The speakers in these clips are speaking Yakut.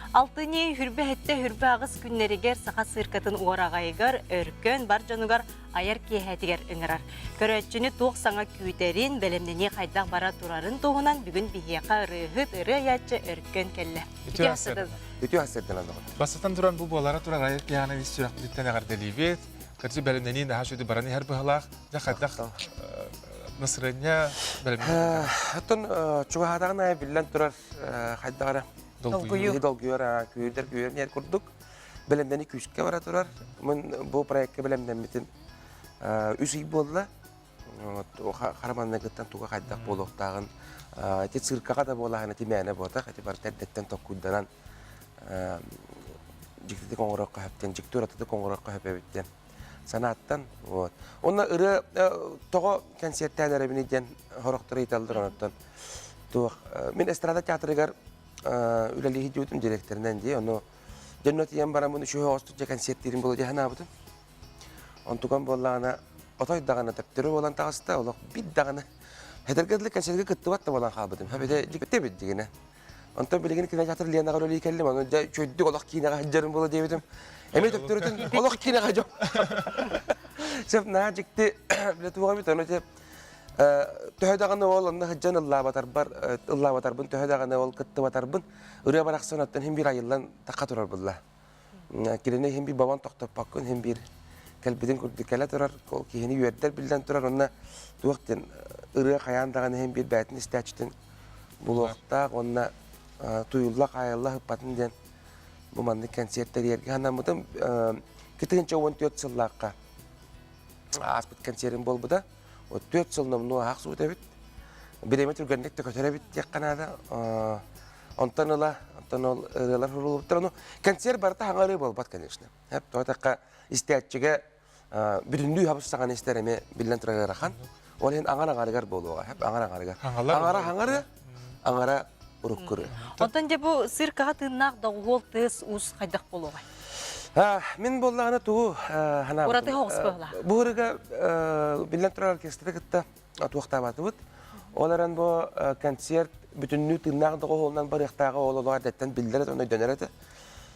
Алтынньы хүрбэ хэттэ хүрбэ аҕыс күннэригэр саха циркатын уораҕайыгар Өркөн бар дьонугар айар киэһэтигэр ыҥырар. Көрөөччүнү туох саҥа күүтэрин, бэлэмнэнии хайдах бара турарын туһунан бүгүн биһиэхэ ырыаһыт, ырыа айааччы Өркөн кэллэ. Үтүө сарсыарданан. Үтүө сарсыарданан доҕор. Бастатан туран бу буолара турар айар киэһэни ис сүрэхпититтэн эҕэрдэлиибит. Кырдьык бэлэмнэнии наһаа үчүгэй баран иһэр быһалаах. Дьэ хайдах настроение бэлэмнэнии? Оттон чугаһаатаҕын аайы биллэн турар хайдах эрэ Долгуйуу. Долгуйар, күүрдэр күүрэр курдук бэлэмнэнии күүскэ бара турар. Мин бу проекка бэлэмнэммитим үс ый буолла. Хара манныгыттан туга хайдах буолуохтааҕын ити циркаҕа да буолааһын ити мээнэ буотах, ити барыта эрдэттэн токкуйданан дьиктитик оҥоруохха сөптөн, дьикти уратытык оҥоруохха сөп эбит диэн санааттан. Вот. Онно ырыа тоҕо кэнсиэртээн эрэбиний диэн сорохтор ыйыталлар онуттан туох мин эстрада театрыгар үлэлии сылдьыбытым директорынан дии ону дьонно тиийэн бараммын үчүгэй оҕостук дьэ кэнсиэртиирим буолуо дии санаабытым. Онтукам буоллаҕына отой даҕаны төптөрү буолан таҕыста олох бит даҕаны этэргэ дылы кэнсиэргэ кыттыбат да буолан хаалбытым. Эбэтэ дьикти эбит дигинэ. Онтон билигин кинотеатр Ленаҕа үлэлии кэллим, ону дьэ үчүгэйдик олох киинэҕэ сылдьарым буолуо диэбитим. Эмиэ төптөрүтүн олох киинэҕэ дьон. Сөп наһаа дьикти билэ туох эбит, ону ити төһө даҕаны ол онно сылдьан ыллаабатарбар ыллаабатарбын төһө даҕаны ол кыттыбатарбын ырыа барахсан оттон иһин биир айыллан тахха турар булла. Кинини иһин биир бабан тохтоппоккун иһин биир кэлбитин курдук кэлэ турар, ол киһини үөрдэр биллэн турар, онно туох диэн ырыа хайаан даҕаны иһин биир бэйэтин истээччитин булуохтаах уонна туйулла хаайылла сыппатын диэн бу маннык кэнсиэр тэрийэргэ санаммытым. 2014 сыллаахха ааспыт кэнсиэрим буолбута. Вот 4 сыл номнуо аах суут эбит. Бириэмэ түргэнник да көтөр эбит диэххэ наада. Онтон ыла, онтон ол ырыалар суруллубуттар. Ону кэнсиэр барыта хаҥа ырыа буолбат, конечно. Хэп, тоҕо эттэххэ, истээччигэ бүтүннүү хабыс саҥаны истэр эмиэ биллэн турар ыарахан. Ол иһин аҥар аҥарыгар буолуоҕа, хэп, аҥар аҥарыгар. Аҥара хаҥары, аҥара уруккуру. Онтон дьэ бу циркаҕа тыыннаах доҕуһуол тыас уус хайдах буолуоҕай? Мин буоллаҕына тугу санаабытым. Ураты соҕус быһыылаах. Бу ырыга биллэн турар оркестры кытта туохтаабатыбыт. Ол эрэн бу концерт бүтүннүү тыыннаах доҕуһуолунан барыахтааҕа ол олох эрдэттэн биллэр этэ, өйдөнөр этэ.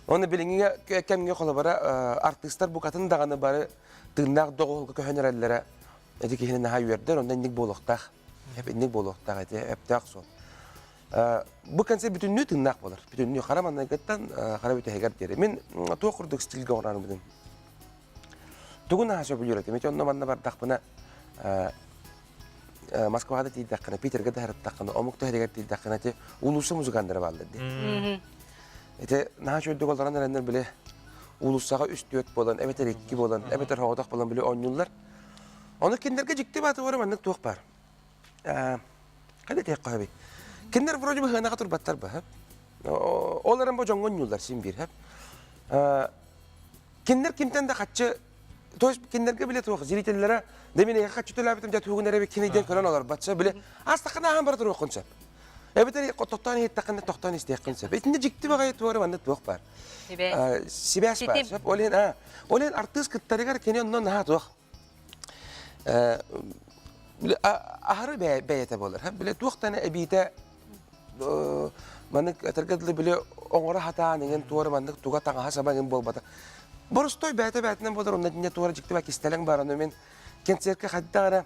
Уонна билиҥҥи кэмҥэ холобура артыыстар букатын даҕаны бары тыыннаах доҕуһуолга көһөн эрэллэрэ ити киһини наһаа үөрдэр, онно инник буолуохтаах. Инник буолуохтаах ити өптөөх суол. Бу концерт бүтүннүү тыыннаах буолар. Бүтүннүү хара маннайгыттан хара бүтэһигэр диэри. Мин туох курдук стильгэ оҥорорбутун Тугу наһаа сөбүлүүр этим. Ити онно манна бардахпына Москваҕа да тиийдэххинэ, Питергэ да сырыттаххына, омук да сиригэр тиийдэххинэ ити уулусса музыканнара бааллар дии. Ити наһаа үчүгэйдик олорон эрэннэр били уулуссаҕа үс-түөрт буолан, эбэтэр икки буолан, эбэтэр соҕотох буолан били оонньууллар. Ону кинилэргэ дьикти баатыбары маннык туох баар. Хайда этиэххэ сөбүй? Кинилэр вроде бы сыанаҕа турбаттар ба. Ол эрэн бу дьоҥҥо оонньууллар син биир. Кинилэр кимтэн да хаччы то есть кинилэргэ биле туох зрителлэрэ да мин эйиэхэ хаччы төлөөбүтүм дьэ туһугун эрэ кини диэн көрөн олорбатса биле астаххына ааһан бара туруоххун сөп. Эбэтэр тохтоон иһиттэххинэ тохтоон истиэххин сөп. Итиннэ дьикти баҕайы туора манна туох баар. Сибээс баар сөп. Ол иһин ол иһин артыыс кыттарыгар кини онно наһаа туох аһары бэйэтэ буолар. Биле туохтан эбиитэ маннык этэргэ дылы били оҥоро сатаан иҥин туора маннык туга таҥаһа саба иҥин буолбата. Боростой бэйэтэ бэйэтинэн буолар онно дьиҥэ туора дьиктибэ кистэлэҥ баар ону мин кэнсиэркэ хайдах эрэ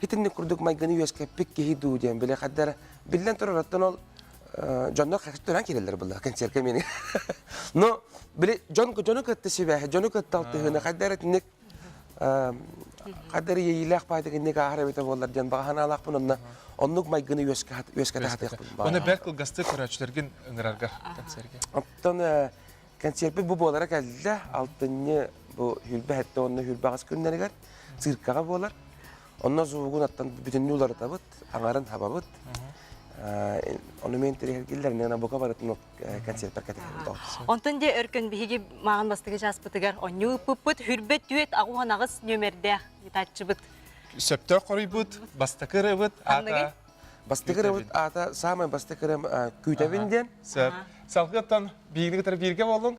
итинник курдук майгыны үөскэппит киһи дуу диэн били хайдах эрэ биллэн турар оттон ол дьоннор төрөөн киирэллэр буолла кэнсиэркэ миэнэ но били дьон дьону кытта сибээһи дьону кытта алтыһыыны хайдах эрэ итинник Хаддар иэйиилээх баайдык инник ааһар эбитэ буоллар диэн баҕа санаалаахпын онно оннук майгыны үөскэтэ сатыахпын Оны бэрт кылгастык көрөөччүлэргин ыҥыраргар концерге. Оттон концерпит бу буолара кэллэ. Алтынньы бу хүрбэ сэттэ уонна хүрбэ аҕыс күннэригэр циркаҕа буолар. Онно звугун аттан бүтүннүү уларытабыт, аҥарын хабабыт. Ону мен интэриэһиргиллэр, мен бука барытын концерттар кэтэһэбит. Онтон дьэ өркөн биһиги мааҕын бастакы чааспытыгар онньуу ыппыппыт хүрбэ түөт аҕуһан аҕыс нүөмэрдээх ыытааччыбыт. Сөптөөх хоруйбут, бастакы ырыабыт аата Бастакы ырыабыт аата самай бастакы ырыам күүтэбин диэн. Сөп. Салгыаттан бииргэ кытары бииргэ боллун.